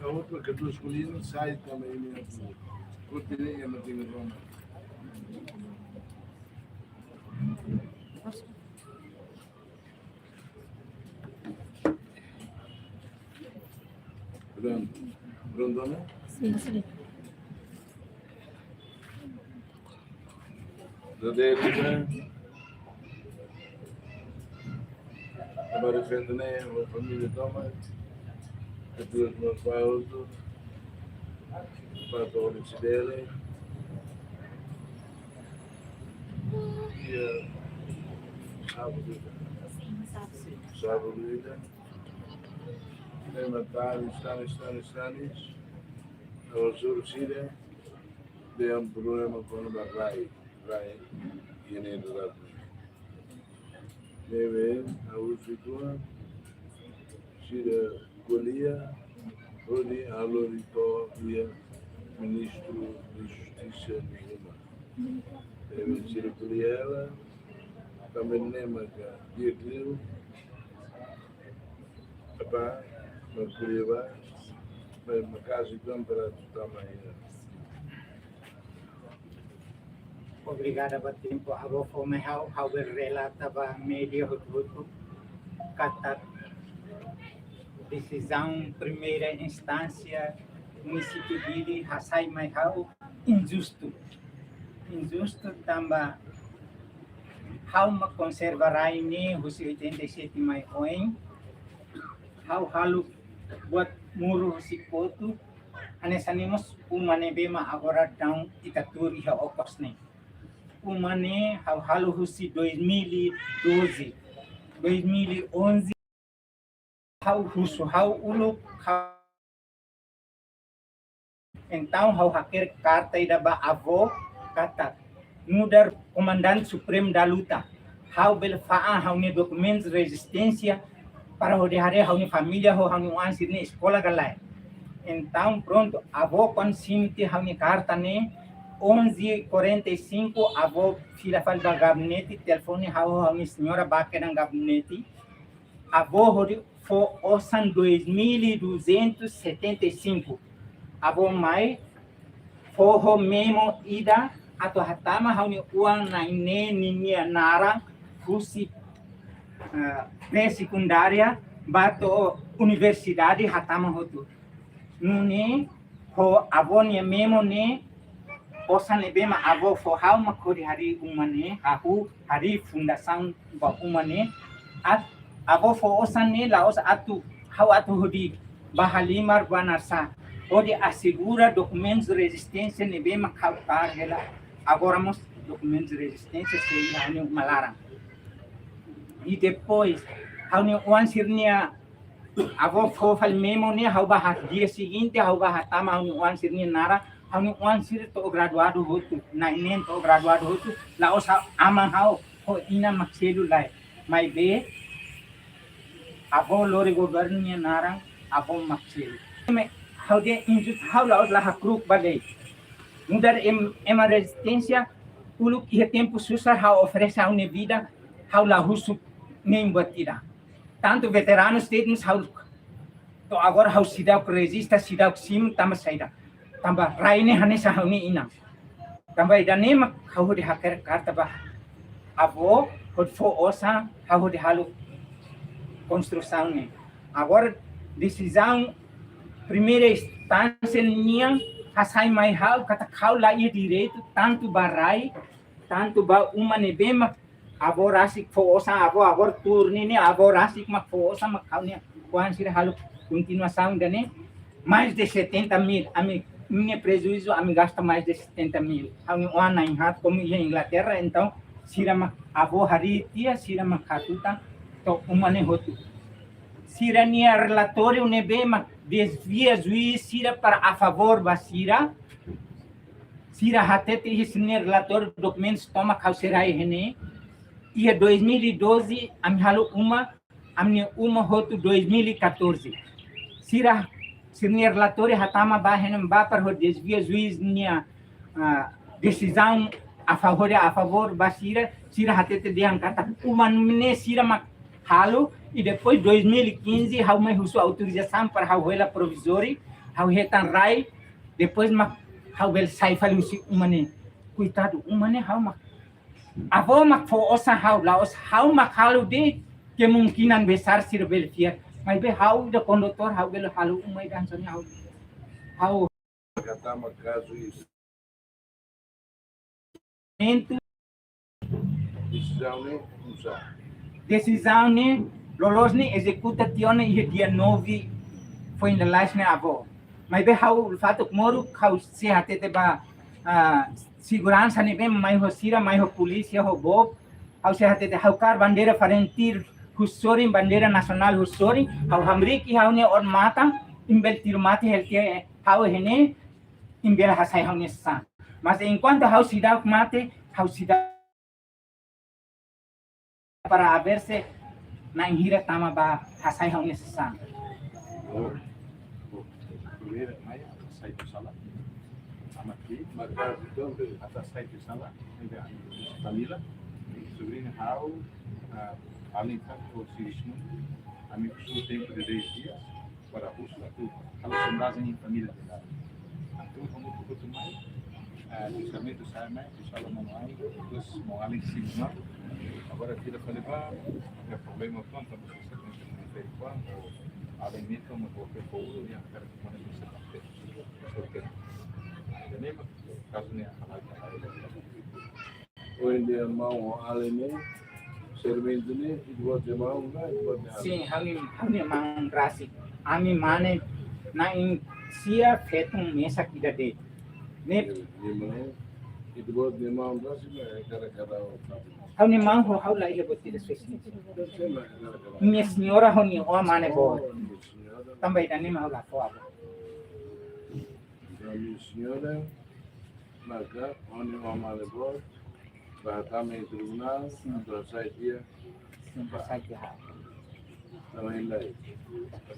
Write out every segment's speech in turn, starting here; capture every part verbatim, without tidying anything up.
Outro que tu escolhido sai também, né? Curti nem é, mas tem que tomar. Pronto. Pronto, né? Sim, sim. Dade lida. Agora frente, né? A família toma. Depois meu pai outro. Para o Cidele. E, eh, sábado. Sábado, né? Lembra, tanis, tanis, tanis, tanis. Agora, juro, Síria, tem um problema com o rai, rai, e nem do lado. Ne'ebé, ha'u fitua, sira ko'alia, hodi halo rito iha Ministru de Justisa nia uma. Ne'ebé, sira ko'alia hela, tanba ne'e maka, dia kliu, apa, no ko'alia ba, mas maka'as uitoan para atu tama iha. Obrigada ba tempu avó fó mai ha'u, ha'u bele relata ba média hotu-hotu katak desizaun primeira instánsia munisípiu Dili hasai mai ha'u injustu. Injustu tanba ha'u mak konserva rai ne'e husi oitenta e sete mai oin. Ha'u halo buat muru husi kotuk, hanesan ne'e mós uma ne'ebé mak agora daudaun ita tuur iha okos ne'e. Uma ne'e ha'u halo husi dois mil e doze, dois mil e onze, ha'u husu ha'u uluk, ha'u. Entaun ha'u hakerek karta ida ba avó katak nu'udar Komandante Supremu da Luta, ha'u bele fa'an ha'u-nia dokumentu rezisténsia para hodi haree ha'u-nia família ho ha'u-nia oan sira-nia eskola ka lae. Entaun prontu, avó kuandu simu tiha ha'u-nia karta ne'e, onze e quarenta e cinco, avó fila fali ba gabinete, telefone ha'u ho ha'u-nia señora ba kedan gabinete. Avó hodi fó osan dois mil e duzentos e setenta e cinco. Avó mai fó ho memo ida atu hatama ha'u-nia oan na'in-neen ninia naran husi, eh, pré-sekundária ba to'o universidade hatama hotu. Nune'e ho avó nia memo ne'e, osan ne'ebé mak avó fó ha'u mak hodi harii uma ne'e, hahú harii fundasaun ba uma ne'e. Atu avó fó osan ne'e la'ós atu ha'u atu hodi bá halimar bá naran sá, hodi asegura dokumentus rezisténsia ne'ebé mak ha'u kaer hela. Agora mós dokumentus rezisténsia sei iha ha'u-nia uma laran. I depois, ha'u-nia oan sira-nia, avó fó fali memo ne'e, ha'u bá ha-, dia seguinte, ha'u bá hatama ha'u-nia oan sira-nia naran, ha'u-nia oan sira to'o graduadu hotu, na'in-neen to'o graduadu hotu, la'ós ha'u, aman ha'u, ho inan mak selu lae. Maibé, avó lori governu nia naran, avó mak selu. Ema, ha'u dehan injustu, ha'u la'ós la hakru'uk ba lei. Nu'udar em-, ema rezisténsia, uluk iha tempu susar ha'u oferese ha'u-nia vida, ha'u la husu nein buat ida. Tantu veteranus de'it mós ha'u, to'o agora ha'u seidauk rezista, seidauk simu, tanba saida? Tanba rai ne'e hanesan ha'u-nia inan. Tanba ida-ne'e mak ha'u hodi hakerek karta ba avó, hodi fó osan, ha'u hodi halo konstrusaun ne'e. Agora, desizaun primeira instánsia nian hasai mai ha'u katak ha'u la iha direitu, tantu ba rai, tantu ba uma ne'ebé mak avó rasik fó osan, avó, avó tuur ne'e, ne'e avó rasik mak fó osan mak ha'u-nia oan sira halo kontinuasaun ida-ne'e, mais de setenta mil, ami, nia prejuízu, ami gasta mais de setenta mil. Ha'u-nia oan na'in-haat, komu iha Inglaterra, entaun, sira mak avó harii tiha, sira mak hatutan to'o uma ne'e hotu. Sira-nia relatóriu ne'ebé mak dezvia juís sira para a favór ba sira, sira hatete iha sira-nia relatóriu, dokumentus tomak ha'u sei rai iha ne'e. Iha dois mil e doze, ami halo uma, ami-nia uma hotu dois mil e catorze. Sira, sira-nia relatóriu hatama ba iha ne'ebá para hodi dezvia juís nia, ah, desizaun a favór, a favór ba sira, sira hatete dehan katak uma ne'e sira mak halo, i depois dois mil e quinze, ha'u mai husu autorizasaun para ha'u hela provizóriu, ha'u hetan rai, depois mak ha'u bele sai fali husi uma ne'e. Koitadu, uma ne'e ha'u mak, avó mak fó osan ha'u, la'ós ha'u mak halo de'it kemungkinan besar sira bele fiar. Maibé ha'u ida kondutór, ha'u bele halo uma ida hanesan ne'e ha'u. Ha'u Katama kazu is momentu desizaun ne'e uza. Desizaun ne'e loloos ne'e ezekuta tiha ona iha dia nove foin lalais ne'e, avó. Maibé ha'u fatuk moruk, ha'u sei hatete ba, ah, seguransa ne'ebé mai ho sira, mai ho polísia, ho bob. Ha'u sei hatete ha'u kaer bandeira FALINTIL husi sorin, bandeira nasionál husi sorin, ha'u hamriik iha ha'u-nia odamatan, imi bele tiru mate hela tiha ha'u iha ne'e, imi bele hasai ha'u-nia sasán. Mas enkuantu ha'u seidauk mate, ha'u seidauk para averse na'in hira tama ba hasai ha'u-nia sasán. Oh, oh. Primeira, mai, hasai tiha sala. Amati, maka, entaun, hasai tiha sala. Família, sobriñu ha'u, ah, alin kan ko Sigismundo, ami husu tempu de dez dias para husu atu halo sondagem iha família dela. Entaun, hamutuk hotu mai, ah, justamente sai mai, justamente maun-alin, depois maun-alin simu mai. Agora fila fali ba, iha problema pronto, mas justamente não sei quando, alin ne'e toma qualquer coisa, e a cara que manda que se mantém. Ok. Entendeu? Kazu ne'e, ha'u, ha'u, ha'u. Ohin dehan maun-alin ne'e, sarmentu ne'e, ita-boot nia maun ka, ita-boot nia alin? Sin, ha'u-nia, ha'u-nia maun rasik. Ami mane na'in sia feton mesak ida de'it. Ne'e? Nia maun, ita-boot nia maun rasik, ne'e, kada-kada. Ha'u-nia maun ho ha'u la iha buat ida spesiál. Nia señora ho nia oan mane boot. Oh, nia señora. Tanba ida-ne'e mak ha'u la fó, avó. Entaun, nia señora, maka, ho nia oan mane boot, ba tama iha tribunál, sin, atu hasai tiha. Sin, hasai tiha. Tama iha lai.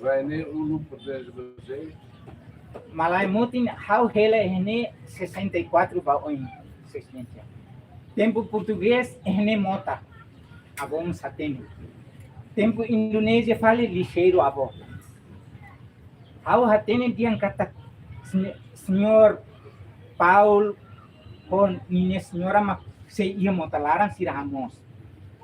Rai ne'e uluk pertense ba sé? Malae mutin ha'u hela iha ne'e sessenta e quatro ba oin, Exelénsia. Tempu portugés iha ne'e mota. Avó mós hatene. Tempu Indonézia fali lixeiru, avó. Ha'u hatene dehan katak sen-, señór Paul ho ninia señora mak sei iha mota laran sira hamoos.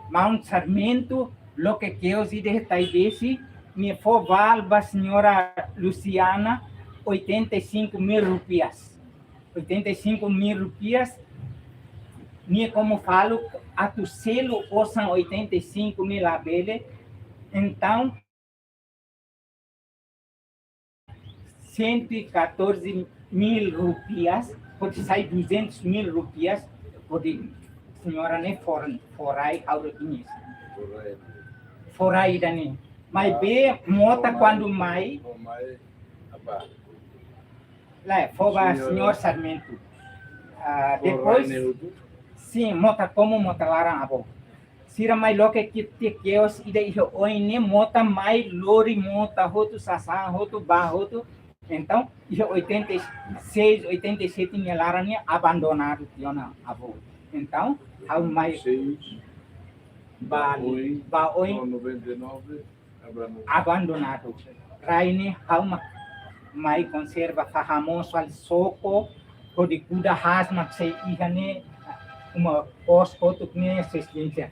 Maun sarmentu loke keos ida iha Taibesi, nia fó vale ba señora Luciana oitenta e cinco mil rupias. Oitenta e cinco mil rupias, nia komu faluk atu selu osan oitenta e cinco mil labele, entaun cento e catorze mil rupias, hodi sai duzentos mil rupias, hodi señora ne'e fó, fó rai ha'u-nia. Fó rai ida-ne'e. Maibé mota kuandu mai, fó mai, apa? Lae, fó ba señór, señór sarmentu. Ah, fó rai depois, ne'e hotu? Sin, mota komu mota laran, avó. Sira mai loke keos ida iha oin ne'e, mota mai lori mota hotu, sasán hotu, bá hotu. Entaun, iha oitenta e seis, oitenta e sete nia laran ne'e abandonadu tiha ona, avó. Entaun, ha'u mai, seis, ba, ba oin, ba oin, no, noventa e nove, abandonadu. Abandonadu. Rai ne'e ha'u mak mai konserva, fó hamoos fali soko, hodi kuda haas mak sei iha ne'e, uma kos kotuk ne'e, Exelénsia.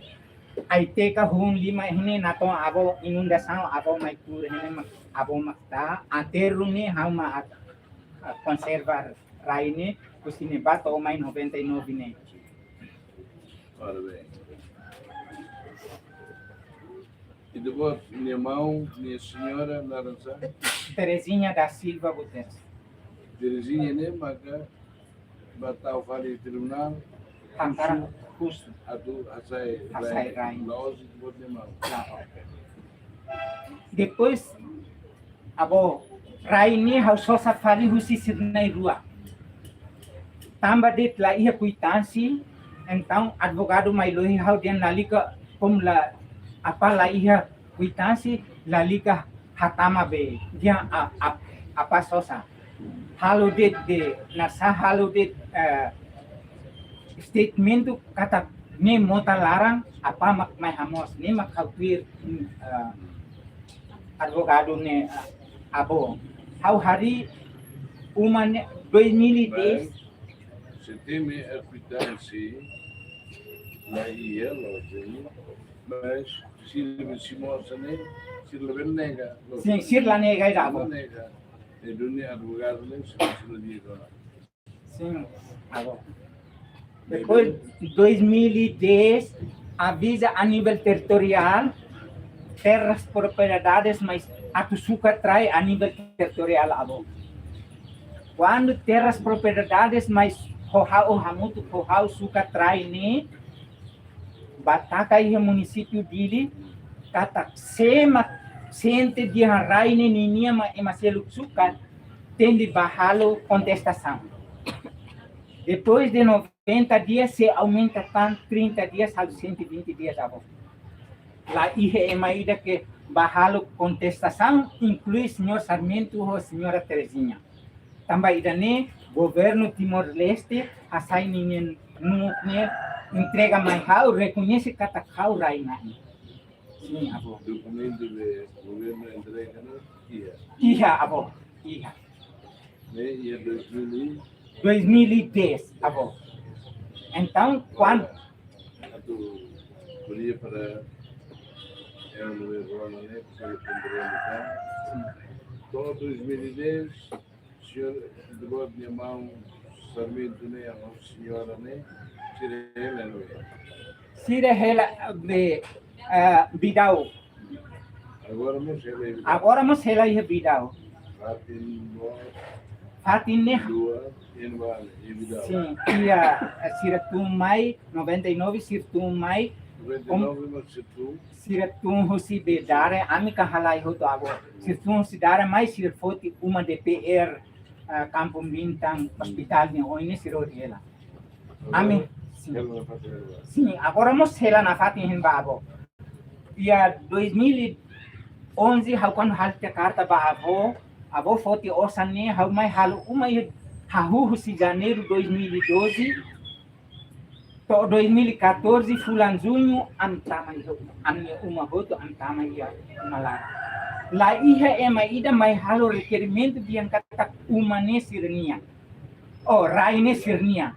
Ai teka hun lima iha ne'e natoon avó inundasaun, avó mai tuur iha ne'e mak, avó mak taa, aterru ne'e ha'u mak, ah, konserva rai ne'e, husi ne'ebá to'o mai noventa e nove ne'e. Parabéns. Ita-boot nia maun, nia señora, naran sá? Terezinha da Silva Guterres. Terezinha ne'e maka bá tau fali tribunál, hakarak husu, husu atu hasai, hasai rai, rai. La'ós ita-boot nia maun. La'ós. Depois, avó, rai ne'e ha'u sosa fali husi sira na'in-rua. Tanba de'it la iha kuitánsia, entaun advogadu mai lori ha'u dehan lalika, komu la, apá la iha kuitánsia, lalika hatama be, dehan a, a, apá sosa. Halo de'it de, nasa halo de'it, eh, statement katak ne'e mota laran, apá mak mai hamoos, ne'e mak ha'u tuir, eh, advogadu ne'e, eh, avó. Ha'u harii Uma ne'e dois mil e dez. Mas, se tem a quitança, lá ia, lá tem, mas se ele se mostra, né? Se ele nega, não. Sim, se ele nega, já. Não nega. E do nem advogado, nem se ele diz, não. Sim, agora. Depois, dois mil e dez, avisa a nível territorial, terras propriedades, mas atu sukat rai a nível territorial avó. Kuandu terras propriedades, mas ho ha'u hamutuk ho ha'u sukat rai ne'e, bá taka iha munisípiu Dili, katak se ema sente dehan rai ne'e ninia, mak ema seluk sukat, tenke bá halo kontestasaun. Depois de noventa dias, se aumenta tan trinta dias, halo cento e vinte dias avó. La iha ema ida ke bá halo kontestasaun, inklui señór Sarmento ho señora Terezinha. Tanba ida-ne'e, governu Timor-Leste hasai ninia nunuk ne'e entrega mai ha'u, rekoñese katak ha'u rai na'in. Sim, avó. Dokumentu de governu entrega, não? Iha. Iha, avó. Iha. Ne'e iha dois mil e... Dois mil e dez, avó. Entaun, kuandu... Atu ko'alia para eu não me enrolo, né? Porque eu compreendo, tá? To'o dois mil e dez, señór, de boa minha mão, Sarmento, né? A señora, né? Sira hela, não é? Sira hela, eh, eh, Bidau. Agora mós hela iha Bidau. Agora mós hela iha Bidau. Fatin mós... Fatin ne'e... Dua, iha Bidau. Sim, iha, eh, sira tun mai, noventa e nove, sira tun mai. Noventa e nove, mas sira tun. Sira tun husi Bedare, ami ka halai hotu avó. Sira tun husi Dare, mas sira foti uma D P R, eh, Kampung Bintang, ospitál ne'e oin ne'e sira hela. Ami, sim. Sim, agora mós hela nafatin hein ba avó. Iha dois mil e onze, ha'u kuandu halo tiha karta ba avó, avó foti osan ne'e, ha'u mai halo uma iha, hahú husi Janeiru dois mil e doze to'o dois mil e catorze, fulan Juñu, ami tama iha uma. Ami-nia uma hotu, ami tama iha uma laran. La iha ema ida mai halo rekerimentu dehan katak uma ne'e sira-nian. Oh, rai ne'e sira-nian.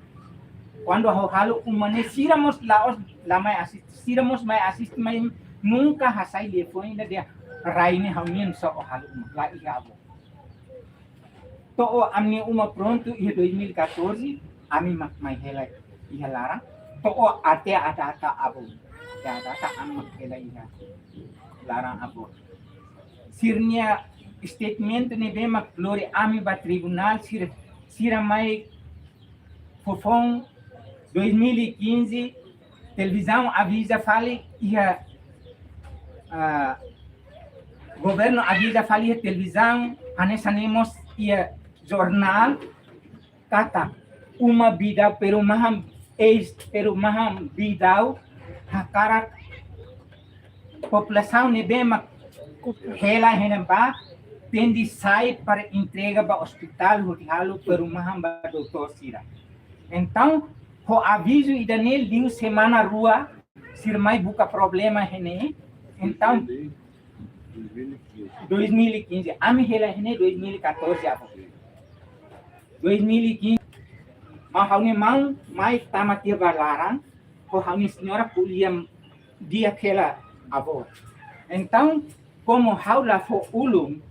Kuandu ha'u halo uma ne'e, sira mós la'ós, la mai asiste, sira mós mai asiste, mas nunka hasai liafuan ida dehan rai ne'e ha'u-nian, só ha'u halo uma. La iha avó. To'o ami-nia uma prontu iha dois mil e catorze, ami mak mai hela iha laran. To'o até a data avó. Até a data ami mak hela iha laran avó. Sira-nia statement ne'ebé mak lori ami ba tribunál, sira, sira mai foufoun dois mil e quinze, televizaun aviza fali iha, ah, governu aviza fali iha televizaun, hanesan ne'e mós iha jornál, katak uma Bidau, perumahan, eis perumahan Bidau, hakarak populasaun ne'ebé mak hela iha ne'ebá, tenke sai para entrega ba ospitál hodi halo perumahan ba doutór sira. Entaun, ho avizu ida-ne'e liu semana rua, sira mai buka problema iha ne'e. Entaun, dois mil e quinze. Ami hela iha ne'e dois mil e catorze avó. Dois mil e quinze. Maun, ha'u-nia maun mai tama tiha ba laran, ho ha'u-nia señora ko'alia di'ak hela avó. Entaun, komu ha'u la fó ulun,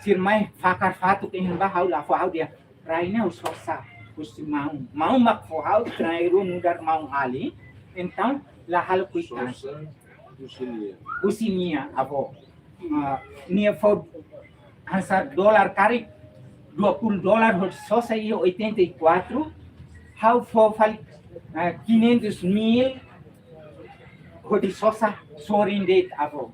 sira mai fakar fatuk iha ne'ebá, ha'u la fó, ha'u dehan rai ne'e ha'u sosa husi maun. Maun mak fó ha'u, trai rua nu'udar maun-alin. Entaun, la halo kuitansa. Sosa husi nia. Husi nia avó. Ah, nia fó hanesan dolar karik dua puluh dolar hodi sosa iha oitenta e quatro. Ha'u fó fali, ah, quinhentos mil hodi sosa sorin de'it avó.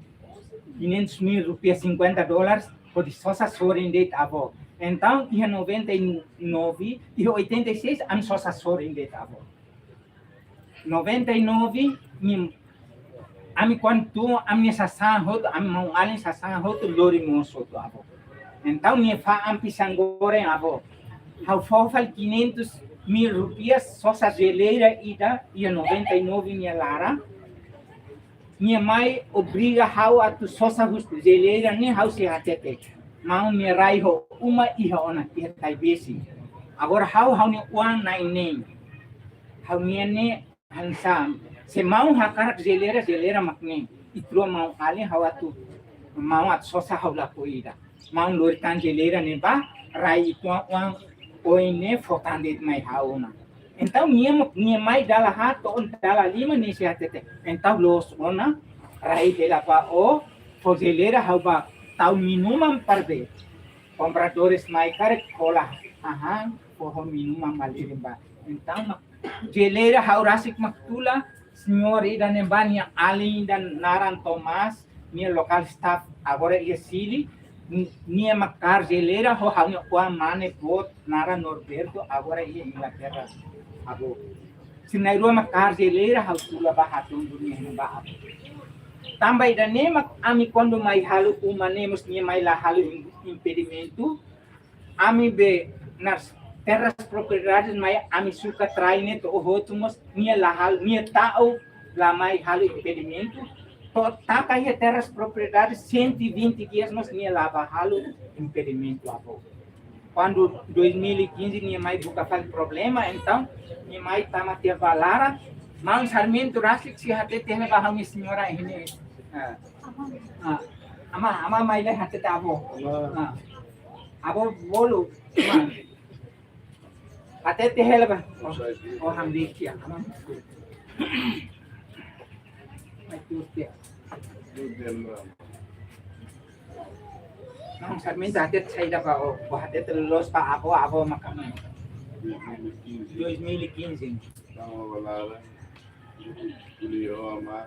Quinhentos mil rupiah, cinquenta dólares, hodi sosa sorin de'it avó. Entaun, iha noventa e nove, iha oitenta e seis, ami sosa sorin de'it avó. Noventa e nove, nia, ami kuandu tun, ami-nia sasán hotu, ami maun-alin sasán hotu, lori moos hotu avó. Entaun, nia fa'an pisang goreng avó. Ha'u fó fali quinhentos mil rupiah, sosa jeleira ida, iha noventa e nove nia laran. Nia mai obriga ha'u atu sosa husi jeleira ne'e, ha'u sei hatete. maun nia rai ho uma iha ona, iha Taibesi. Agora ha'u, ha'u-nia oan na'in-neen. Ha'u-nia ne'e hanesan, se maun hakarak jeleira, jeleira mak ne'e. Uitoan maun alin ha'u atu, maun atu sosa ha'u lakohi ida. Maun lori tan jeleira ne'ebá, rai uitoan oan oin ne'e fó tan de'it mai ha'u ona. Entaun nia mak, nia mai dala haat to'o dala lima nia sei hatete. Entaun loos ona, rai hela bá ó, fó jeleira ha'u bá tau minuman para bee. Kompradores mai karik hola hahán, fó ho minuman malirin bá. Entaun mak jeleira ha'u rasik mak tula, señór ida ne'ebá nia alin ida naran Tomás, nia local staff agora iha Chile, ni-, nia mak kaer jeleira ho ha'u-nia oan mane boot naran Norberto agora iha Inglaterra. Avó. Sira na'in-rua mak kaer jeleira ha'u tula bá hatún duni ne'ebá. Tanba ida-ne'e mak ami kuandu mai halo uma ne'e mós nia mai la halo im-, impedimentu, ami be nas terras propriedades mai ami sukat rai ne'e to'o hotu mós nia la halo, nia ta'uk la mai halo impedimentu. To'o taka iha terras propriedades cento e vinte dias mós nia la bá halo impedimentu avó. Kuandu dois mil e quinze nia mai buka fali problema, entaun nia mai tama tiha ba laran, maun Sarmento rasik sei hatete hela ba ha'u-nia señora iha ne'e. Ah. Ah. Amá, amá mai lai hatete avó. Ah. Avó bolu, amá. Hatete hela ba. Oh, oh, hamrikia, amá. Mai tuur tiha. Maun Sarmento hatete saida ba ó, ó hatete loos ba avó, avó maka. Dois mil e quinze. Tama ba laran, ko'alia ho amá,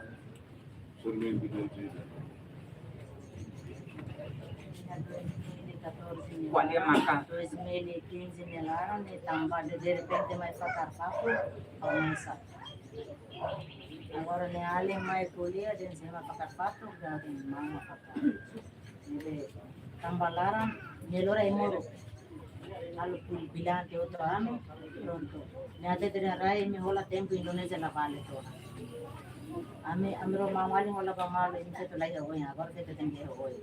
Sarmento Dentida. Ko'alia maka. Dois mil e quinze nia laran, nia tanba de, de repente mai fakar faku, komesa. Agora nia alin mai ko'alia, dehan sei mai fakar faku, dehan mama fakar. Ne'ebé tanba laran, nia lori ai-moruk. Halo pul bilan tiha hotu ami, prontu. Nia hatete dehan rai imi hola tempu Indonézia la bá halo tiha ona. Ami, ami rua maun alin hola ba malu, imi sei to'o lai iha oin, agora sei tenke iha oin.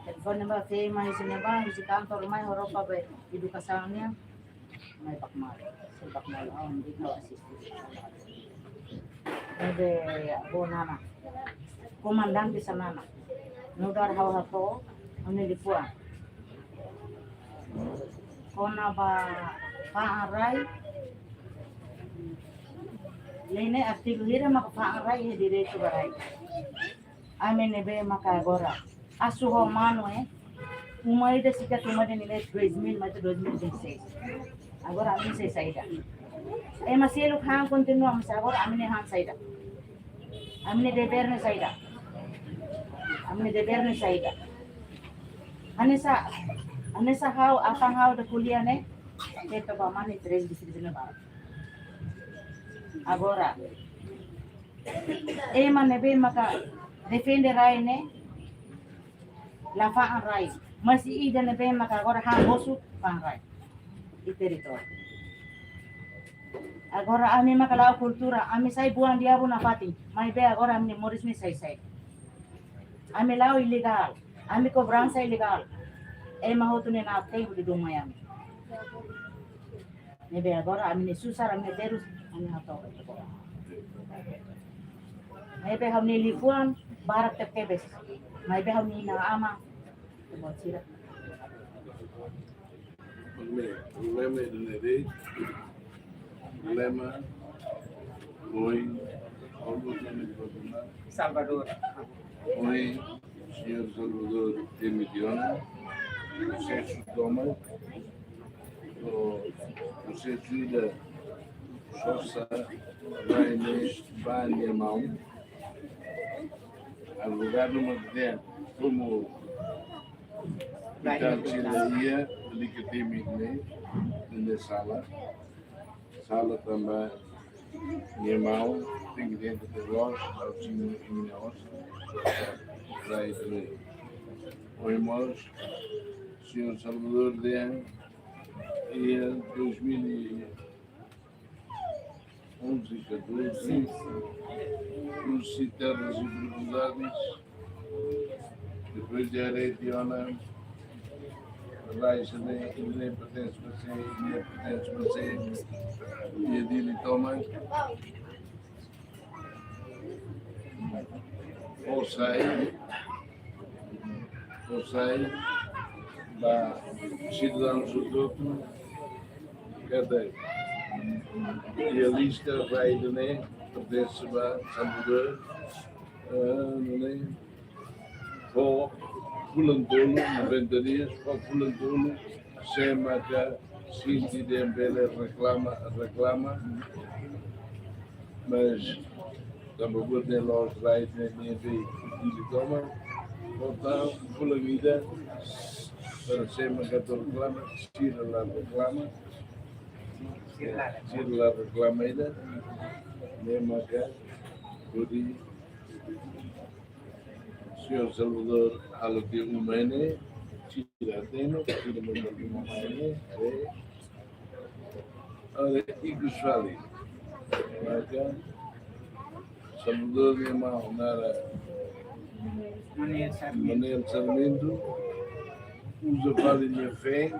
Telefone ba fei mai husi ne'ebá, husi kantor mai ho roupa be edukasaun nian. Mai bá malu, sei bá malu, aun di kau asiste. Ne'ebé avó Nana, komandante Xanana, nu'udar ha'u hato'o, ha'u-nia liafuan. Kona-ba fa'an rai, lei ne'e artigu hira maka fa'an rai iha direitu ba rai. Ami ne'ebé maka agora. Asu ho manu, eh. Uma ida sikat uma ida ne'e dois mil mai to'o dois mil e vinte e seis. Agora ami sei saida. Ema seluk han kontinua, mas agora ami-nia han saida. Ami-nia devér ne'e saida. Ami-nia devér ne'e saida. Hanesan, hanesan ha'u, afan ha'u atu ko'alia ne'e. Keta ba mane três distritu ne'ebá. Agora, ema ne'ebé maka defende rai ne'e, la fa'an rai. Mas ida ne'ebé maka agora han mosu fa'an rai. Iha territóriu. Agora ami maka la'o kultura, ami sai buan diabu nafatin. Maibé agora ami-nia moris ne'e sai sai. Ami la'o ilegál, ami kobransa ilegál. Ema hotu ne'e na'ok-teen hodi dun mai ami. Ne'ebé agora ami-nia susar, ami-nia terus, ami hato'o. Ne'ebé ha'u-nia liafuan barak tebetebes. Ne'ebé ha'u-nia inan-aman. Buat sira. Problema, problema ida-ne'e de'it. Problema, ohin, Salvador. Ohin, señór Salvador temi tiha ona, prosesu tomak, o prosesu ida sosa rai ne'e ba nia maun. Advogadu mak dehan, komu ita sira iha, dehan katak temi ne'e, ne'e sala. Sala tanba nia maun, tenke dehan katak loos, ha'u simu imi-nia osan, rai ne'e. Ohin mós, señór Salvador dehan, iha dois mil e onze, catorze, husi terras e propriedades, depois de Areti ona, rai sira-ne'e, ida-ne'e pertense ba sé, ida-ne'e pertense ba sé, iha Dili tomak. Fó sai, fó sai ba sidadaun hotu-hotu, katak iha lista rai ida-ne'e pertense ba Salvador, eh, nune'e, fó fulan tolu, noventa dias, fó fulan tolu, sé maka sente dehan bele reklama, reklama. Mas tanba buat ne'e la'ós rai ne'e nia be Dili tomak, fó tan fulan ida para sé maka atu reklama, sira la reklama, sira la reklama ida, ne'e maka hodi señór Salvador halo tiha uma ne'e, sira hatene, sira maka uma ne'e, eh, agora ikus fali. Maka Salvador nia maun naran Manuel Sarmento. Manuel Sarmento uza fali nia feen,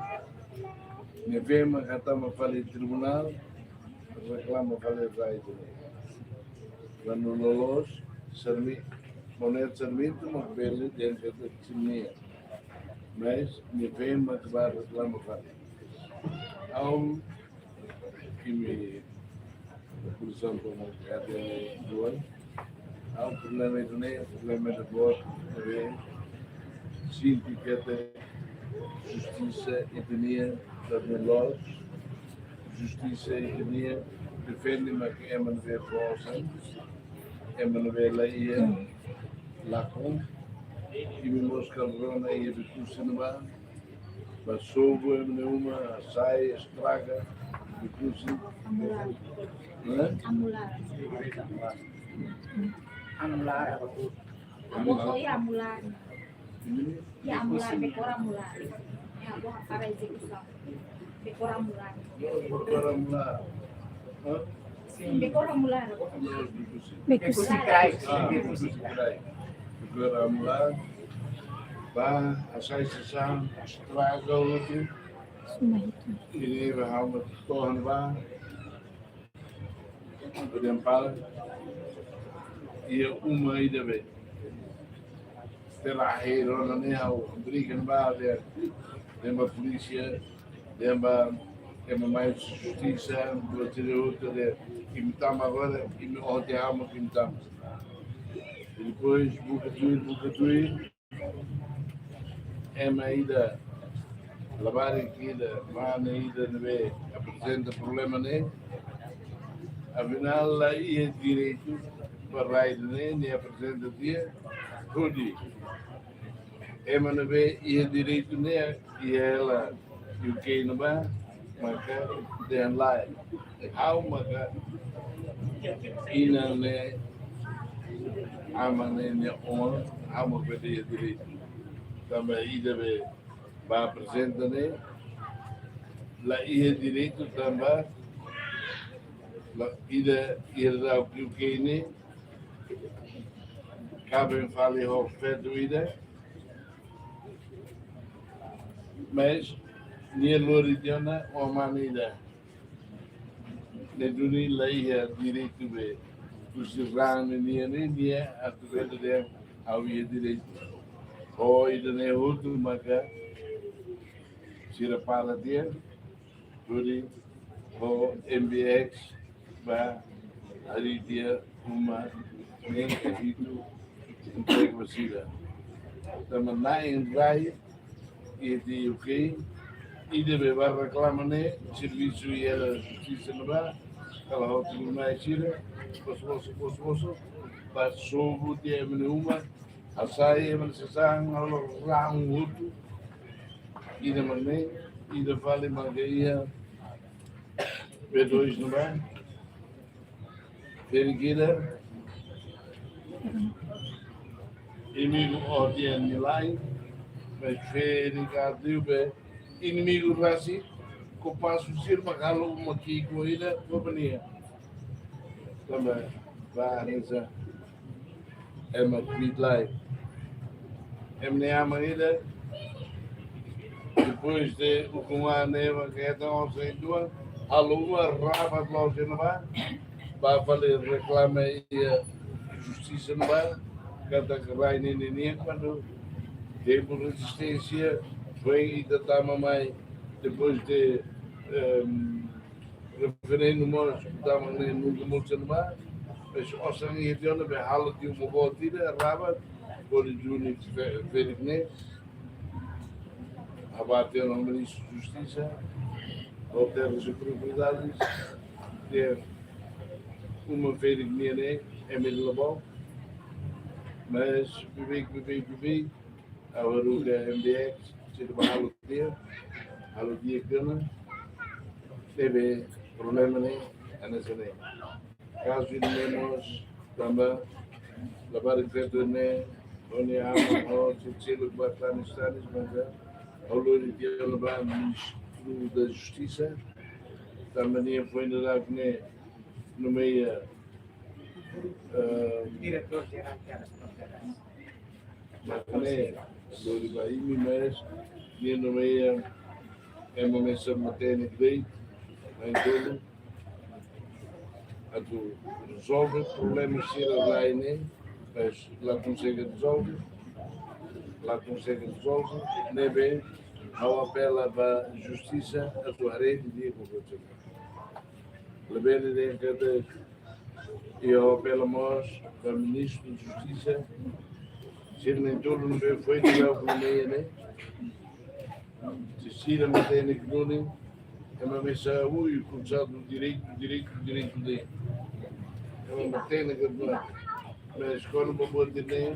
nia feen maka tama fali tribunál, reklama fali rai ida-ne'e. Kuandu loloos, Sarmi-, Manuel Sarmento mak bele dehan katak sira-nian. Mas nia feen mak bá reklama fali. Ha'u, imi, por ezemplu, na kadeia duan, ha'u, problema ida-ne'e, problema ida boot, ne'ebé sente katak justisa ita-nian la loos, justisa ita-nian defende maka ema ne'ebé fó sai, ema ne'ebé la iha lakon, imi mós kala rona iha Bekusí ne'ebá, bá sobu ema nia uma, hasai, estraga, Bekusí. Amular. Hã? Amular. Amular. Amular. Amular. Iha Amular, dekora Amular. Iha, agora para ezekusaun. Dekora Amular. Dekora Amular. Hã? Sin, dekora Amular. Bekusí. Bekusí. Ah, Bekusí Krai. Dekora Amular. Bá, hasai sasán, estraga hotu. Suma hitu. Ida-ne'e ha'u mak to'o ona bá. Por ezemplu, iha uma ida be. Terakhir, ona ne'e ha'u briga ne'ebá, dehan ba polísia, dehan ba ema mai justisa, buat hotu, dehan imi tama agora, imi ote ama, imi tama. E depois, buka tuir, buka tuir, ema ida, labarik ida, mane ida ne'ebé aprezenta problema ne'e, afinál la iha direitu ba rai ne'e, nia aprezenta tiha, hodi ema ne'ebé iha direitu ne'e, iha hela U K ne'ebá, maka dehan lae. Ha'u maka inan ne'e, aman ne'e nia oan, ha'u maka iha direitu. Tanba ida be bá aprezenta ne'e, la iha direitu tanba, la ida iha U K ne'e, kaben fali ho feto ida, mas nia lori tiha ona ho mane ida. Ne'e duni la iha direitu be. Husi rai ne'e nia, ne'e nia atu bele dehan ha'u iha direitu. Ho ida-ne'e hotu maka sira para tiha, hodi ho M B X bá harii tiha uma ne'e ka hitu entrega ba sira. Tanba na'in rai iha U K, ida be bá reklama ne'e, servisu iha hela justisa ne'ebá, kala hotu mai sira, boso, boso, boso, boso, bá sobu tiha ema nia uma, hasai ema nia sasán, halo rahun hotu, ida mak ne'e, ida fali maka iha B dois ne'ebá. Ferik ida, inimigu odian nilai, mas ferik atu be inimigu rasik, kompasu sira mak halo uma ki'ik ida, kompania. Tanba, ba, nisa, ema kbiit lai. Ema nia aman ida, Depois de ukun-an ne'e, ba keta osan ituan, halo uma rabat loos iha ne'ebá, ba fali reklama iha justisa ne'ebá, katak rai ne'e nian, kuandu tempu rezisténsia, foin ita tama mai, depois de, ehm, referendu mós, tama ne'e nunka mós iha ne'ebá, mas osan iha tiha ona, be halo tiha uma boot ida, rabat, hodi duni fe-, ferik ne'e, abate no Ministru Justisa, Hotel e Propriedades, de uma feira que minha, né, é meio labau, mas bebê, bebê, bebê, agora o que é M D X, se ele vai halo tiha, halo tiha kana, teve problema, né, é nessa, né. Kazu ida-ne'e mós tanba labarik feto ne'e, ha'u-nia aman, ha'u selu ba tanis-tanis, mas, eh, ha'u lori tiha ona ba Ministru da Justisa, tanba nia foin dadauk ne'e nomeia, eh, Diretór Jerál Terras Propriedades. Mak ne'e, lori ba imi, mas nia nomeia ema mesak matenek de'it, mai tolu, atu rezolve problema sira rai ne'e, mas la konsege rezolve, la konsege rezolve, ne'ebé ha'u apela ba justisa atu haree didi'ak ho konsege. Labele dehan katak, i ha'u apela mós ba Ministru Justisa, sira na'in-tolu ne'ebé foin dadauk nomeia ne'e, se sira matenek duni, ema mesak ui kursadu direitu, direitu, direitu de'it. Ema matenek duni. Mas kuandu ba buat ida-ne'e,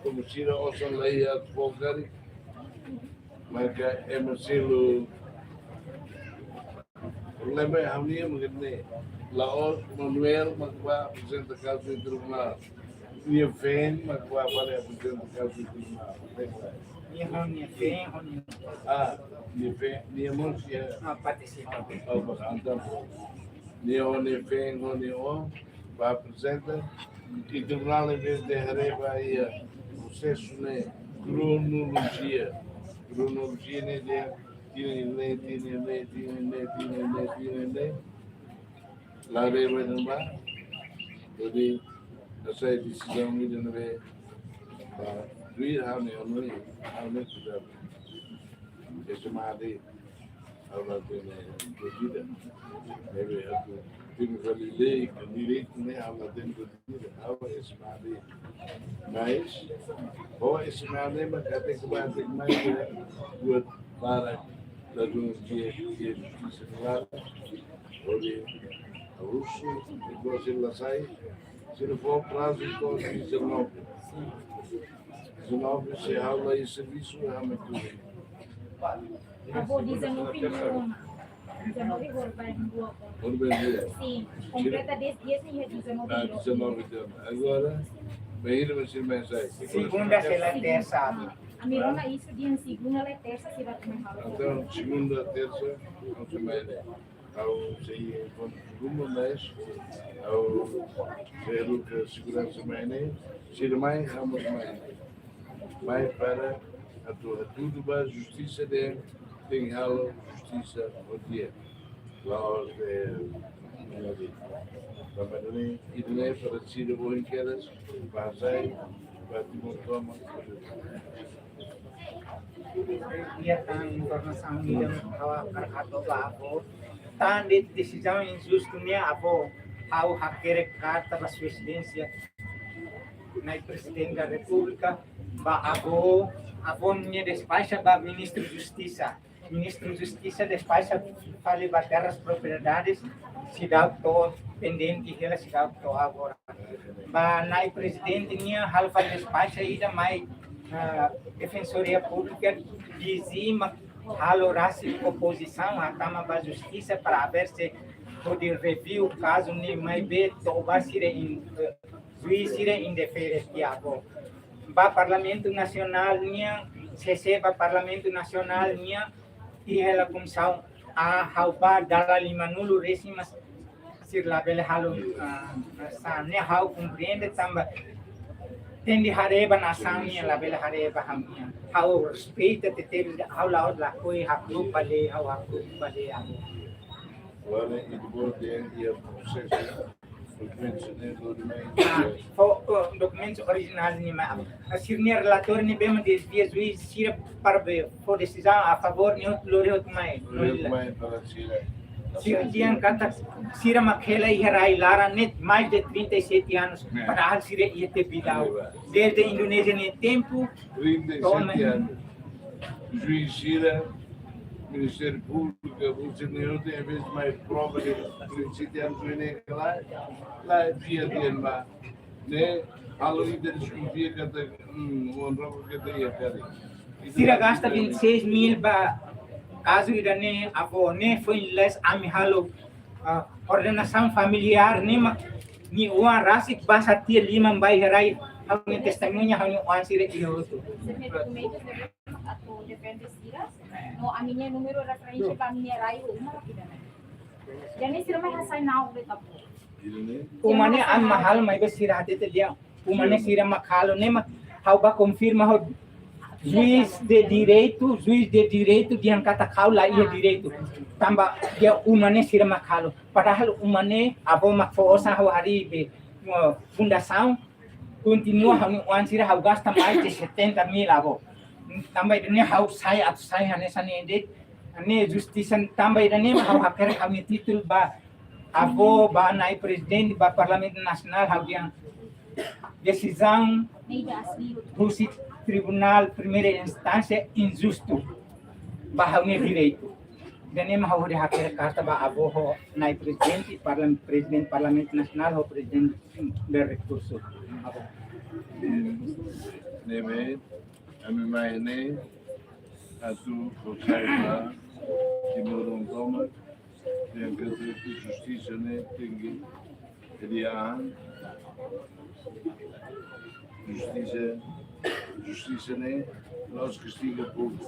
komu sira osan la iha atu fó karik, maka ema selu. Problema é ha'u-nian mak ne'e. La'ós Manuel mak bá aprezenta kazu iha tribunál. Nia feen mak bá fali aprezenta kazu iha tribunál. Nia ho nia feen, ho nia. Ah, nia feen, nia mós iha. Ah, partisipa. Oh, bá, entaun. Nia ho nia feen, ho nia oan, bá aprezenta. I tribunál, em vez de haree ba iha prosesu ne'e, kronolojia. Kronolojia ne'e dehan tinan ne'e, tinan ne'e, tinan ne'e, tinan ne'e, tinan ne'e. La haree ba iha ne'ebá. Jadi, hasai desizaun ida ne'ebé ba duir ha'u-nia, ha'u-nia, ha'u-nia kuda. Ese made. Ha'u la hatene dúvida. Ne'ebé atu temi fali lei, ka direitu ne'e, ha'u la hatene dúvida. Ha'u ese made. Mas, ho ese made, mas katek ba, katek mai, buat para ladún dia, dia justisa klaru. Hodi, rusu, negósiu la sai. Se não for prazo, então, dezanove. Dezanove, se ha'u la iha servisu, ha'u mai tuir. Avó, dezanove no, dezanove horibainrua. Horibainrua. Sim, kompleta dez dias, nia iha dezanove. Ah, dezanove dias. Agora, bainhira, mas se mais sai. Segunda, se la tersa. Ah, ami rona iha dia segunda, la tersa, se la mai halo. Entaun, segunda, tersa, ha'u sei mai ne'e. Ha'u sei enkontru ruma, mas ha'u sei haruka seguransa mai ne'e, sira mai, ha'u mós mai. Mai para atu hatudu ba justisa dehan, tenke halo justisa ho di'ak. La'ós dehan, tanba ne'e, ida-ne'e para sira ohin kedas, ba sai, ba Timor tomak. Iha tan informasaun ida ha'u hakarak hato'o ba avó. Tan de'it desizaun injustu ne'e, avó, ha'u hakerek karta ba Sua Exelénsia Nai Prezidente da Repúblika, ba avó, avó-nia despaxa ba Ministru Justisa. Ministru Justisa despaxa fali ba Terras Propriedades, seidauk to'o, pendente hela, seidauk to'o agora. Ba Nai Prezidente nian halo fali despaxa ida mai, ah, Defensoria Públika, dezima halo rasik opozisaun, hatama ba justisa para ver se hodi review kazu ne'e maibé to'o ba sira in-, eh, juís sira indefere tiha avó. Ba Parlamentu Nasionál nian, sese ba Parlamentu Nasionál nian, iha hela komisaun A, ha'u ba dala limanulu resin, mas sira labele halo, ah, hanesan ne'e ha'u komprende tanba Tenke haree ba nasaun nian, labele haree ba ha'u-nian. Ha'u respeita tebes, ha'u la'ós lakohi hakru'uk ba lei, ha'u hakru'uk ba lei, ha'u. Agora, e depois tem aqui o processo, documentos de, do, do meio. Ah, fó, ó, dokumentus orijinál nian, mas a sira-nia relatóriu ne'ebé mak desvia juís sira para be fó desizaun a favór ne'e lori hotu mai. Lori hotu mai para sira. Sira dehan katak sira mak hela iha rai laran ne'e mais de trinta e sete anos, é, padahal sira iha tiha bidau. É. Desde Indonézia nia tempu, trinta e sete anos. Juís sira, Ministériu Públiku, o senhor tem vez mais prova de trinta e sete anos, ne'e ka lae, lae, via de ma, ne'e, halo ita deskonfia katak, hum, o honra que tem a cara. Sira gasta vinte e seis mil ba kazu ida-ne'e, avó ne'e foin lais ami halo, ah, ordenasaun familiár ne'e mak nia oan rasik basa tiha liman ba iha rai, ha'u-nia testemuña, ha'u-nia oan sira iha hotu. Sira-nia dokumentus ne'ebé mak atu defende sira, no ami-nia númeru referénsia ba ami-nia rai uma, ida-ne'e. Jadi sira mai hasai nau be tapu. Uma ne'e ami mak halo, maibé sira hatete dehan uma ne'e sira mak halo, ne'e mak ha'u bá konfirma ho juís de direitu, juís de direitu dehan katak ha'u la iha direitu. Tanba dehan uma ne'e sira mak halo. Padahal uma ne'e avó mak fó osan ha'u harii be, eh, fundasaun, kontinua ha'u-nia oan sira ha'u gasta mais de setenta mil, avó. Tanba ida-ne'e ha'u sai atu sai hanesan ne'e de'it. Ne'e justisa, tanba ida-ne'e mak ha'u hakerek ha'u-nia títulu ba avó, ba Nai Prezidente, ba Parlamentu Nasionál, ha'u dehan desizaun husi Tribunál Primeira Instánsia injustu ba ha'u-nia direitu. Ida-ne'e mak ha'u hodi hakerek karta ba avó ho Nai Prezidente, parlam-, Prezidente Parlamentu Nasionál ho Prezidente Rekursu. Avó. Ne'ebé, ami mai ne'e atu fó sai ba timoroan tomak, dehan katak justisa ne'e tenke, ida-ne'e, justisa, justisa ne'e la'ós kastiga povu.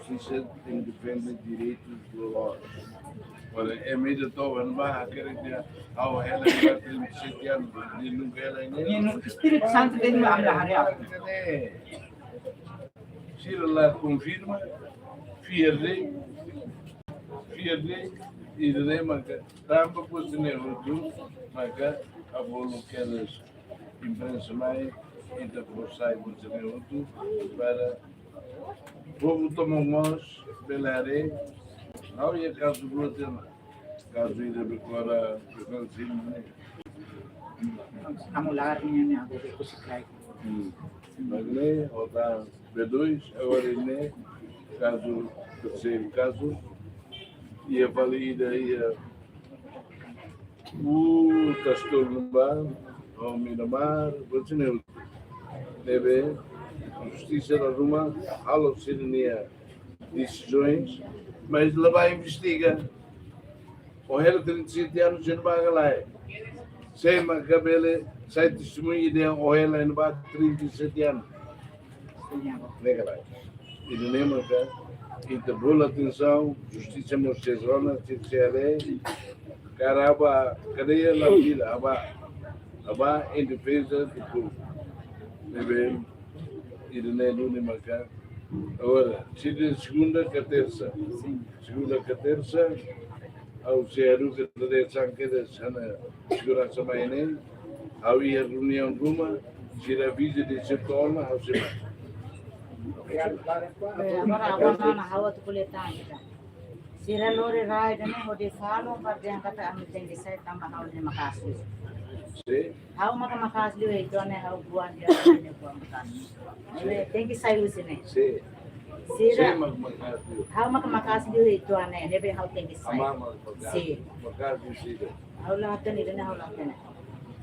Justisa tenke defende direitus do povu. Ora, ema ida to'o ne'ebá hakerek dehan ha'u hela iha trinta e sete anos, nia nunka hela iha ne'e. Nia nunka, Espíritu Santu de'it mak ami la haree. Sira la konfirma, fiar de'it, fiar de'it, ida-ne'e maka, tanba kuaze ne'e hotu, maka, avó lo kedas imprensa mai, ita fó sai kuaze ne'e hotu, para povu toma mós, bele haree, ha'u iha kazu rua tiha ona. Kazu ida be kora, be kora sini ne'e. Amu lar nian ne'e agora be kusi kai. Hmm. Maibé, ota be dois, agora ne'e, kazu, terseiru kazu, iha fali ida, iha, uh, Castor Nuban, o Miramar, kuaze ne'e, ne'ebé, justisa la ruma, halo sira-nia desizaun, mas la bá investiga. Ó hela trinta e sete anos, sira bá ka lae. Sé maka bele sai testemuña dehan ó hela iha ne'ebá trinta e sete anos. Ne'e ka lae. Ida-ne'e maka, ita bolu atensaun, justisa mós sei rona, sei sei haree. Karik bá kadeia la fila, bá, bá em defesa do povo. Ne'ebé, ida-ne'e duni maka. Agora, sira dehan segunda ka tersa. Segunda ka tersa, ha'u sei haruka de'it sanke de sana seguransa mai ne'e. Ha'u iha reuniaun ruma, sira avisa dehan sei to'o ona, ha'u sei mai. Eh, agora, agora na ha'u atu ko'alia tan ida. Sira lori rai ida-ne'e hodi falun para dehan katak ami tenke sai tanba ha'u-nia maka'as. Sin. Ha'u maka maka'as liu, entaun ne'e ha'u buan dehan ne'e buan maka'as. Ne'e tenke sai husi ne'e. Sin. Sira. Sin, maka maka'as liu. Ha'u maka maka'as liu, entaun ne'e, ne'ebé ha'u tenke sai. Amá maka maka'as. Sin. Maka'as liu sira. Ha'u la hatene, ne'e ha'u la hatene.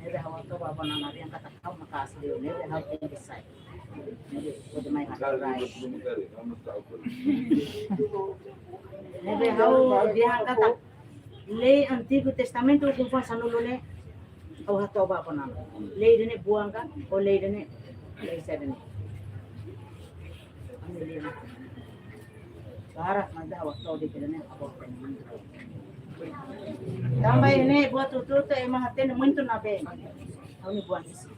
Ne'ebé ha'u hato'o ba avó Nana dehan katak ha'u maka'as liu, ne'ebé ha'u tenke sai. Ne'ebé ha'u dehan lei Antigu Testamentu, konforme sanulu ne'e, ha'u hato'o ba avó Nana. Lei ida-ne'e buan ka, ou lei ida-ne'e, lei saida ne'e. Ami lei ne'e. Barak, mas ha'u hato'o de'it ida-ne'e, ha'u hato'o. Tanba ne'e, buat hotu-hotu, ema hatene muito na be. Ha'u-nia buan husi.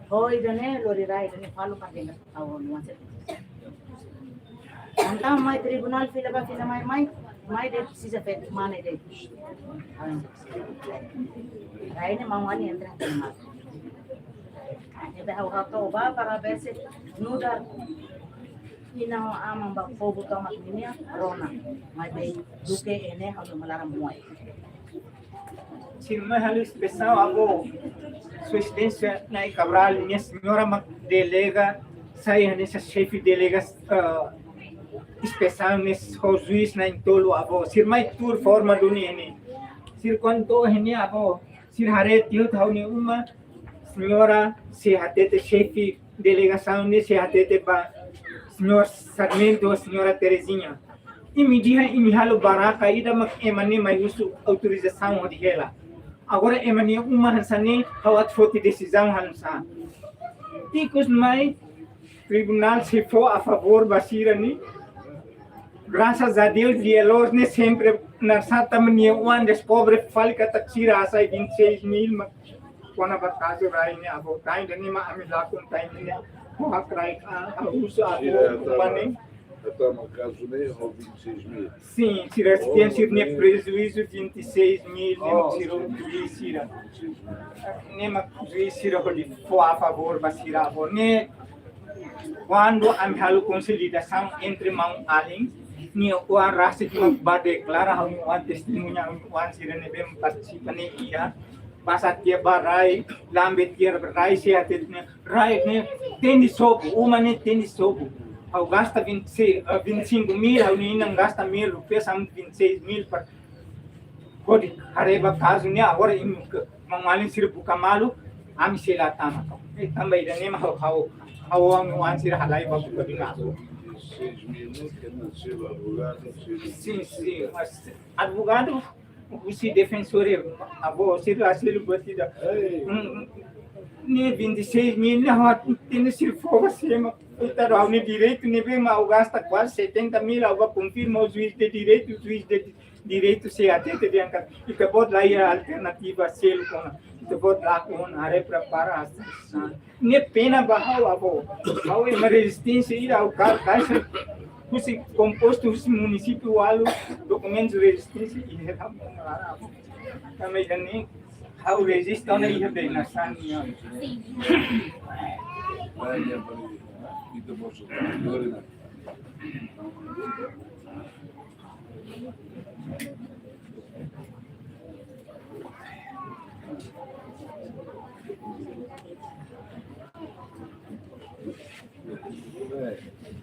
Ho ida-ne'e, lori rai ida-ne'e, fali para ita tahu nuansa. Entaun mai tribunál fila ba fila mai, mai, mai de'it presiza feto mane de'it. Rai ne'e maun-alin entra tema. Entaun ha'u hato'o ba para ver se nu'udar inan ho aman ba povu tomak ninia rona. Maibé duké ne'e ha'u-nia laran moe. Sira mai halo inspesaun, avó, Sua Exelénsia Nai Cabral, nia señora mak delega, sai hanesan xefe delega, ah, inspesaun ne'e ho juís na'in-tolu, avó. Sira mai tuur forma duni ne'e. Sira kuandu to'o ne'e, avó, sira haree tiha ha'u-nia uma, señora sei hatete, xefe delegasaun ne'e sei hatete ba señór Sarmento, señora Terezinha. Imi dehan imi halo barraka ida mak ema ne'e mai husu autorizasaun hodi hela. Agora ema nia uma hanesan ne'e, ha'u atu foti desizaun hanesan. Ikus mai tribunál sei fó a favór ba sira ne'e. Graças a Deus, dia loos ne'e sempre naran sá tanba nia oan deskobre fali katak sira hasai vinte e seis mil mak kona-ba kazu rai ne'e, avó. Entaun ida-ne'e mak ami lakon, entaun ida-ne'e mak ha'u hakarak, ah, ha'u husu, avó, sira tama, bane, tama kazu ne'e ho vinte e seis mil. Sim, sira, oh, sira-nia, bem, prejuízu vinte e seis mil, ne'e mak, oh, sira, sira. Ne'e mak juís sira hodi fó a favór ba sira, avó. Ne'e kuandu ami halo konsolidasaun entre maun-alin, nia oan rasik mak bá deklara, ha'u-nia oan testemuña, ha'u-nia oan sira ne'ebé partisipa ne'e iha, basa tiha ba rai, lambe tiha ba rai, sei hatete ne'e, rai ne'e tenke sobu, uma ne'e tenke sobu. Ha'u gasta vinte e seis, eh, vinte e cinco mil, ha'u-nia inan gasta mil rupiah, sama vinte e seis mil para hodi haree ba kazu ne'e, agora imi ke maun-alin sira buka malu, ami sei la tama. Eh, tanba ida-ne'e mak ha'u, ha'u, ha'u, ha'u-nia oan sira halai ba buka bina. Seis mil, ne'e ke nasceu advogado, seis mil. Sim, sim, mas advogadu husi defensór, avó, sira la selu buat ida. Ei. Mm, mm. Ne'e vinte e seis mil, ne'e ha'u tenke sira fó ba sira mak, koitadu, ha'u-nia direitu ne'ebé mak ha'u gasta kuaze setenta mil, ha'u bá konfirma ho juís de direitu, juís de direitu sei hatete dehan katak ita-boot la iha alternativa selu kona. Ita-boot lakon, haree prepara asaun. Ne'e pena ba ha'u, avó. Ha'u ema rezisténsia ida, ha'u kaer kaixa husi kompostu husi munisípiu ualu, dokumentu rezisténsia ida, avó. Tanba ida-ne'e ha'u reziste ona iha bee nasaun nian.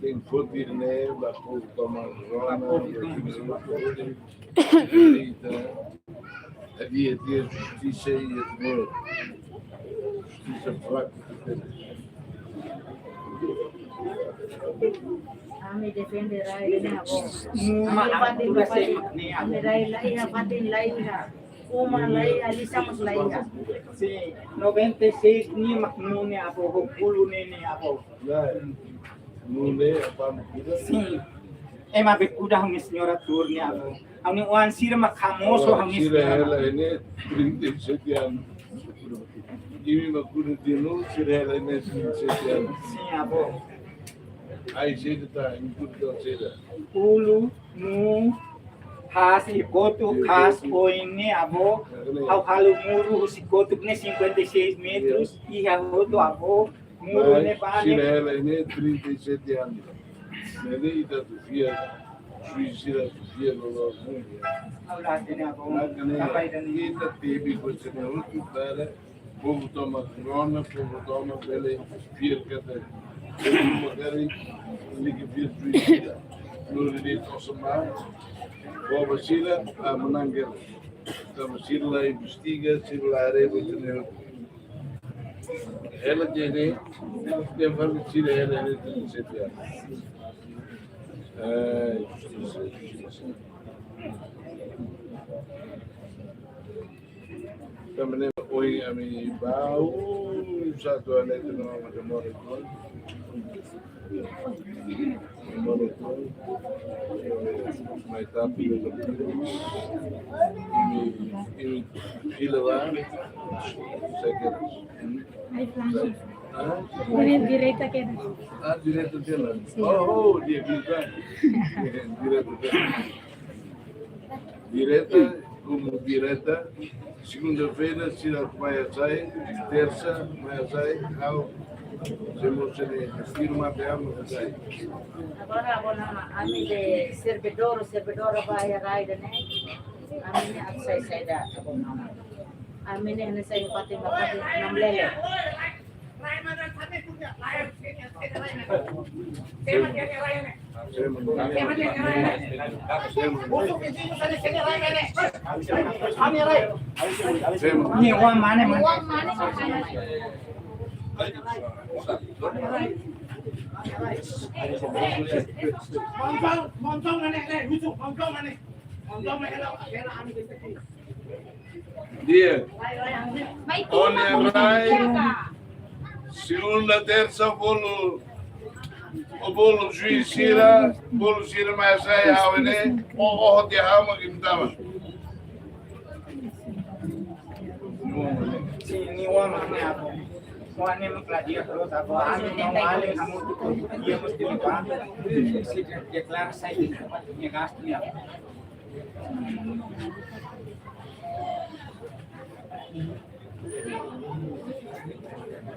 Tenke foti ne'e ba povu tomak rona, ba povu tomak rona. Ita, ita, ita justisa iha, justisa fraku. Ami defende rai ne'e, avó. Uma, ami fatin, ami fatin, ami rai la iha, fatin la iha. Uma la iha, lisan mós la iha. Sim, noventa e seis ne'e mak nuu ne'e, avó, ho bulu ne'e, ne'e, avó. Nuu ne'e, apa, kuda? Sim. Ema be kuda ha'u-nia señora tuur ne'e, avó. Ha'u-nia oan sira mak hamosu, oh, ha'u-nia sira señora. Hela ne'e trinta e sete anos. Imi mak kuda tiha nuu, sira hela ne'e trinta e sete anos. Sim, avó. Ai, sira ta, imi kuda sira. Bulu, nuu, haas, i kotuk, haas, oin ne'e, avó. Ha'u halo muru husi kotuk ne'e cinquenta e seis metros, iha hotu, avó. Muru ne'e ba, sira hela ne'e trinta e sete anos. Ne'e ita atu fiar, juís sira atu fiar, lo, lo, lo. Ha'u la hatene, avó. Ita tebe ko sira hotu para povu tomak rona, povu tomak bele fiar katak. Povu mak karik, imi ke fiar juís sira. Lori de'it osan ba, povu sira, ah, menang gel. Tanba sira la investiga, sira la haree buat ne'e. Hela ne'e, tenke fali sira hela ne'e trinta e sete anos. Eh, justisa, justisa. Tanba ne'e, ohin ami bá, uh, satu hali itu nama macam orang itu. Mai tapi, imi, imi fila ba, saya kira. Ai, flanke. Ah? Direta, direta keda. Ah, direta keda. Sin. Oh, oh, dia bukan. Direta keda. Direta, komu direta, segunda-feira, sira mai hasai, tersa, mai hasai, ha'u, se mostra ne'e, firma be amo hasai. Agora, agora, ami-nia servidór, servidora ba iha rai ida-ne'e, ami-nia hasai saida, agora, ami-nia hasai fatin ba fatin, namlele. Nia oan mane, mane. Montong, montong mane, eh, lucu, montong mane. Montong mane, ela, ela, ami. Dia. Ó-nia rai, segunda, tersa, bolu, ó bolu juiz sira, bolu sira mai hasai ha'u ne'e, ó, ó, hodi ha'u mak imi tama. Sin, nia oan mane, apo. Oan ne'e mak la di'ak loos, apo, ami no ale, ami tu dia mesti levanta, mesti deklara sai, nia gastu nia.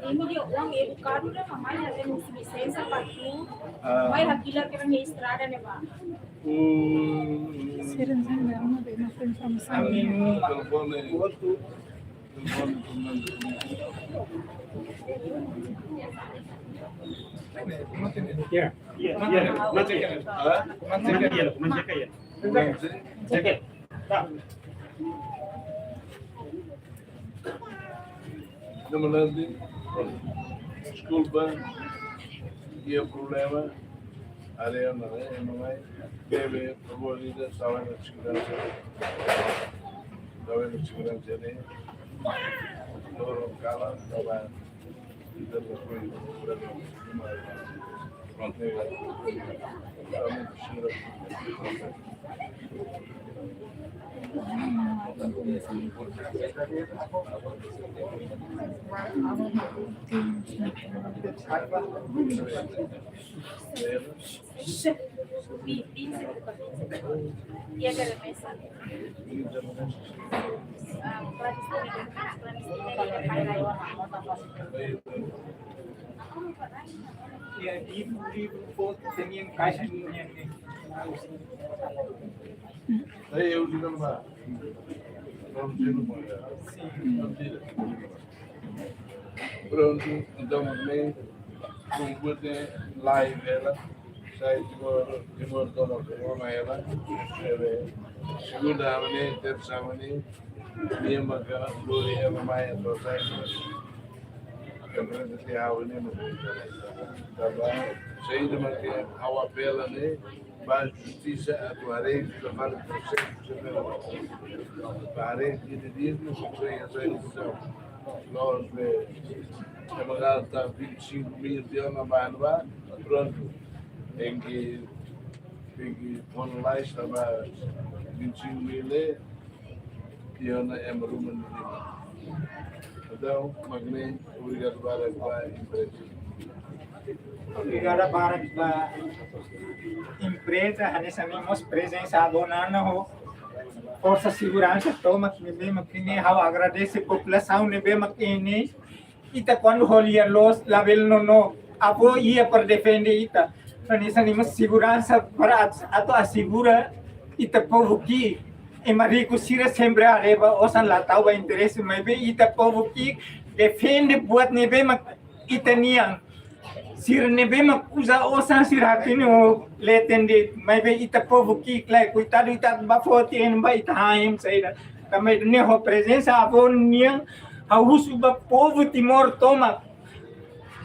Imi-nia oan edukadu ida, mamai halo lisensa para atu, ah, mai hakilar kera-nia estrada ne'ebá. Hmm. Sira-nia oan ne'e mak informasaun. Ami, telefone. Ya, ya, ya. Hah? Hah? Deskulpa, iha problema, área ne'e, eh, mamai, bebe, favor, ida, saúde, seguransa, saúde, seguransa, ne'e, loron kalan, trabalho. Ya, livru, livru, foto, tenían kaixa, tenían. Aí eu digo, não vá. Vamos ver no banheiro. Sim. Não tira. Prontu, entaun, ne'e, komu buat ne'e laiha hela, sai Timor, Timor tomak rona hela, ne'ebé, segunda ami-nia, tersa ami-nia, nia maka lori hela mai atu sai, konferénsia tiha ami-nia, tanba, saida maka ha'u apela ne'e, ba justisa atu haree, atu fali prosesu, ba haree, ida-idak, nia sei hasai desizau. Loos, be, ema gasta vinte e cinco mil tiha ona ba, ba, prontu. Tenke, tenke finaliza tanba vinte e cinco mil ne'e, tiha ona ema ruma nia liman. Entaun, mak ne'e, obrigadu barak ba empreza. Obrigadu barak ba empreza, hanesan ami mós prezensa agora ona ho forsa seguransa tomak ne'ebé mak ne'e, ha'u agradese populasaun ne'ebé mak ne'e, ita kuandu ho lia loos labele nonook, apoiu para defende ita. Hanesan ami mós seguransa para at-, atu asegura ita povu ki'ik. Ema riku sira sempre haree ba osan, la tau ba interese, maibé ita povu ki'ik defende buat ne'ebé mak ita-nian. Sira ne'ebé mak uza osan sira hatene ho leten de'it, maibé ita povu ki'ik lae, koitadu, ita ba foti en ba ita haim saida. Tanba ne'e ho prezensa avó nian, ha'u husu ba povu Timor tomak.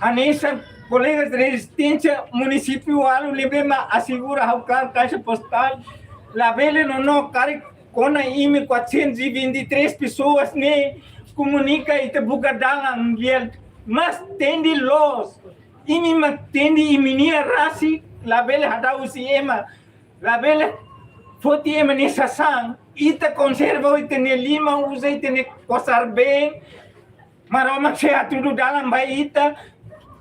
Hanesan kolega rezisténsia munisípiu ualu ne'ebé mak asegura ha'u klaru kaixa postál, labele nonook karik kona imi quatrocentos e vinte e três pessoas ne'e, komunika, ita buka dalan, lian, mas tende loos. imi mak tende imi-nia rasik, labele hadau husi ema, labele foti ema-nia sasán, ita konserva ita-nia liman, uza ita-nia kosar-been, Maromak sei hatudu dalan ba ita,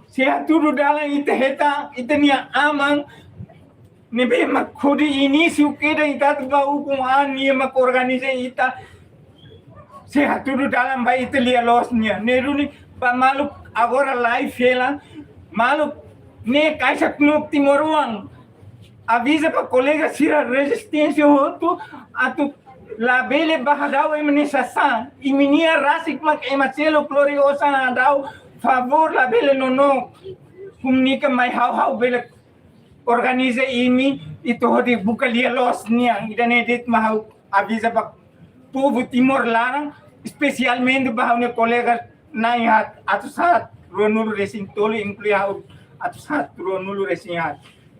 sei hatudu dalan ita hetan ita-nia aman, ne'ebé mak hodi inísiu kedas ita atu ba ukun an nia mak organiza ita, sei hatudu dalan ba ita lia loos nian. Ne'e duni ba maluk agora live hela, maluk ne'e Caixa Econômica Timoroan, aviza ba kolega sira rezisténsia hotu atu labele ba hadau ema-nia sasán, imi-nia rasik mak ema seluk lori osan hadau, favór labele nonook, komunika mai ha'u, ha'u bele organiza imi, ita hodi buka lia loos nian. Ida-ne'e de'it mak ha'u aviza ba povu Timor laran, espesialmente ba ha'u-nia kolega na'in haat, atus haat ruanulu-resin-tolu, inklui ha'u atus haat ruanulu-resin-haat.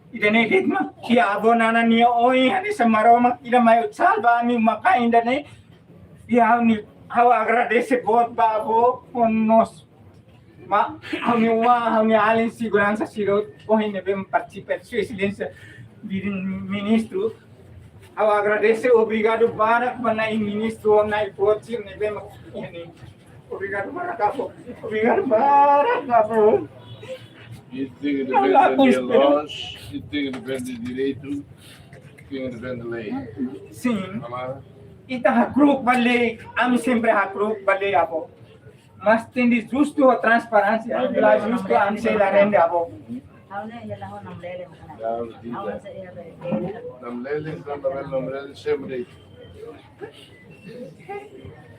Ida-ne'e de'it mak iha avó Nana nia oin, hanesan Maromak ida mai salva ami maka ida-ne'e. Iha ha'u-nia, ha'u agradese boot ba avó ho mós, ma, ha'u-nia oan, ha'u-nia alin seguransa sira hotu, ohin ne'ebé partisipa, Sua Exelénsia Ministru. Ha'u agradese, obrigadu barak ba na'in ministru, na'in boot sira ne'ebé mak iha ne'e. Obrigadu barak, avó. Obrigadu barak, avó. Ita tenke defende lia loos, ita tenke defende direitu, ita tenke defende lei. Sin. Ita hakru'uk ba lei, ami sempre hakru'uk ba lei, avó. Mas tenke justu ho transparénsia, la justu ami sei la rende, avó. Namlele, namlele, namlele, sempre.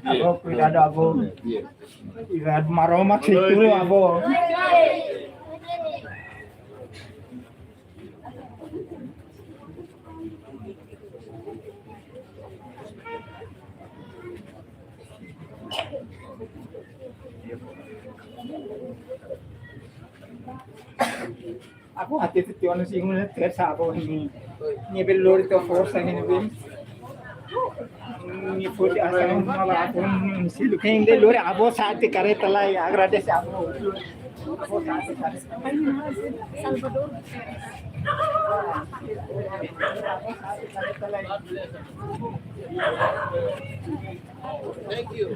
Avó, kuidadu, avó. Kuidadu, Maromak sei tulun, avó. Avó, hatete tiha ona segunda, tersa, avó, imi, imi bele lori to'o forsa, imi bele. Imi foti asa, imi mala, avó, imi silu, imi bele lori, avó, sa'e tiha kareta lai, agradese, avó. Avó, sa'e tiha kareta. Salvador. Avó, sa'e tiha kareta lai. Thank you.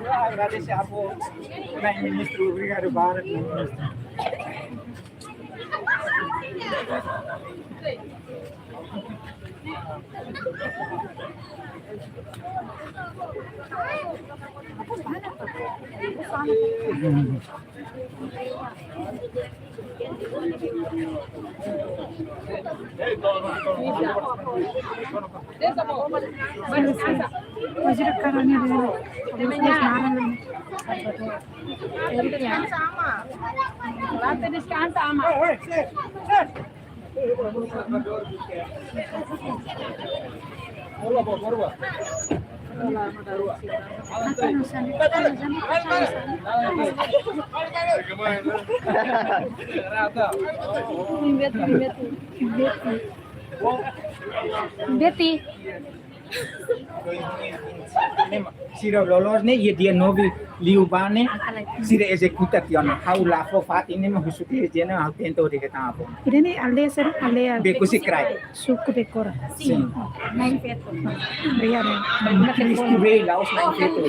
Agradese, avó. Na'in ministru, obrigadu barak, na'in ministru. Deskansa, ama. Late deskansa, ama. Betty. Sira loloos ne'e, iha dia nove liubá ne'e, sira ezekuta tiha ona. Ha'u la fó fatin ne'e, mas husu tiha ona, ha'u tenta hodi hetan avó. Ida-ne'e aldeia sira, aldeia Beku Sikrai. Suku Bekora. Sin. Na'in-feto. Obrigada. Cristo Rei, la'ós na'in-feto.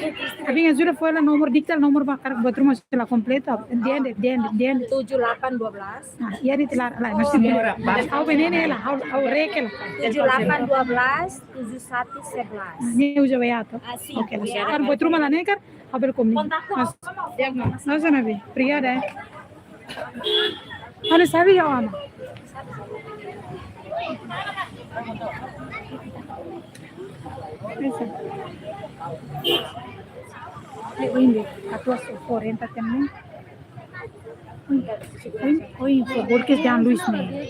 Abin ajuda fó hela nomor, dikta nomor ba karik buat ruma sira la kompletu. Dende, dende, dende. Tujuh delapan dua belas. Ah, iha de'it, la, la, mas... Ha'u bele ne'e la, ha'u, ha'u reke la. Tujuh delapan dua belas, tujuh satu sebelas. Ah, ne'e uza WA to? Ah, sin. Oke, la. WA. Karik buat ruma la ne'e karik, ha'u bele komunika. Kontak. Mas, no, sana bi. Obrigada, eh. Mana sabe ya, ama? Esa. Ai, oin, katorze quarenta também. Oin, oin, oin, favór ke jan Luis ne'e.